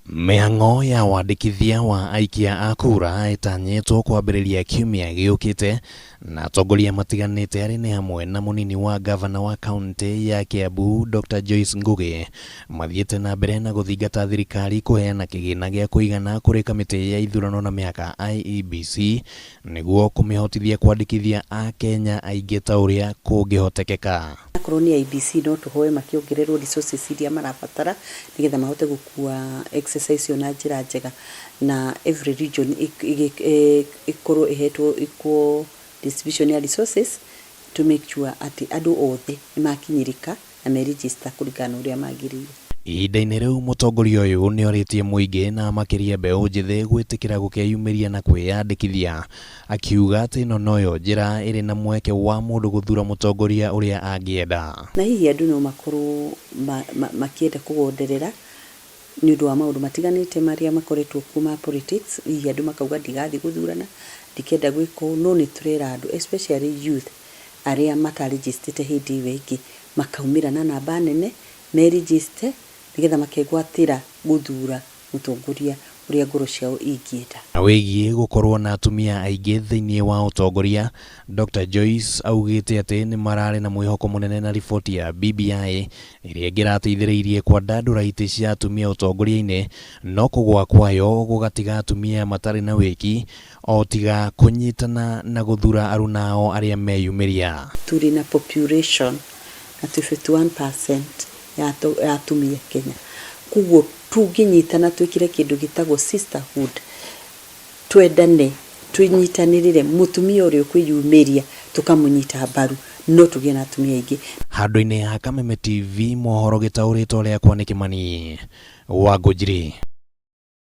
Mĩhang'o ya wandĩkithia wa aikia a kura ĩtanyĩtwo kwambĩrĩria kiumia gĩũkĩte na atongoria matiganĩte arĩa nĩ hamwe na mũnini wa ngavana wa kaunti ya Kiambu Dr Joyce Ngugi mathiĩte na mbere na gũthingata thirikari kũheana kĩgĩna gĩa kũigana kũrĩ kamĩtĩ ya ithurano na mĩhaka IEBC nĩguo kũmĩhotithia kwandĩkithia Akenya aingĩ ta ũrĩa kũngĩhotekeka. Akorwo nĩ IEBC no tũhoe makĩongererwo resources iria marabatara nĩgetha mahote gũkua exercise ĩyo na njĩra njega, na every region ĩkorwo ĩhetwo equal distribution ya resources to make sure atĩ andũ othe nĩ makinyĩrĩka na me register kũringana na ũrĩa magĩrĩire. Ihinda-inĩ rĩu mũtongoria ũyũ nĩorĩtie mũingĩ na makĩria mbeũ njĩthĩ gwĩtĩkĩra gũkeyumĩria na kwĩyandĩkithia, akiuga atĩ ĩno noyo njĩra ĩrĩ na mweke wa mũndũ gũthura mũtongoria ũrĩa angĩenda. Na hihi andũ no makorwo makĩenda kũgonderera nĩ ũndũ wa maũndũ matiganĩte marĩa makoretwo kuo ma politics, hihi andũ makauga ndigathiĩ gũthurana, ndikenda gwĩka ũũ, no nĩ tũrera andũ especially youth arĩa matarĩnjĩstĩte hĩndĩ ĩyo ĩngĩ makaumĩra na namba nene merĩnjĩste nĩgetha makegwatĩra gũthura mũtongoria ũrĩa ngoro ciao ingĩenda. Na wĩgiĩ gũkorwo na atumia aingĩ thĩinĩ wa ũtongoria, Dr Joyce augĩte atĩ nĩ mararĩ na mwĩhoko mũnene na riboti ya BBI ĩrĩa ĩngĩrateithĩrĩirie kwandandũra itĩ cia atumia ũtongoria-inĩ, no kũgũa kwayo gũgatiga atumia matarĩ na wĩki o tiga kũnyitana na gũthura aruna ao arĩa meyumĩria. Tũrĩ na population na twĩ 51% ya atumia Kenya, koguo tũngĩnyitana twĩkĩre kĩndũ gĩtagwo sisterhood, twendane, twĩnyitanĩrĩre, mũtumia ũrĩa ũkwĩyumĩria tũkamũnyita mbaru, no tũgĩe na atumia aingĩ. Handũ-inĩ ha Kameme TV mohoro gĩtaũrĩtwo rĩakwa nĩ Kĩmani wa Ngũnjiri.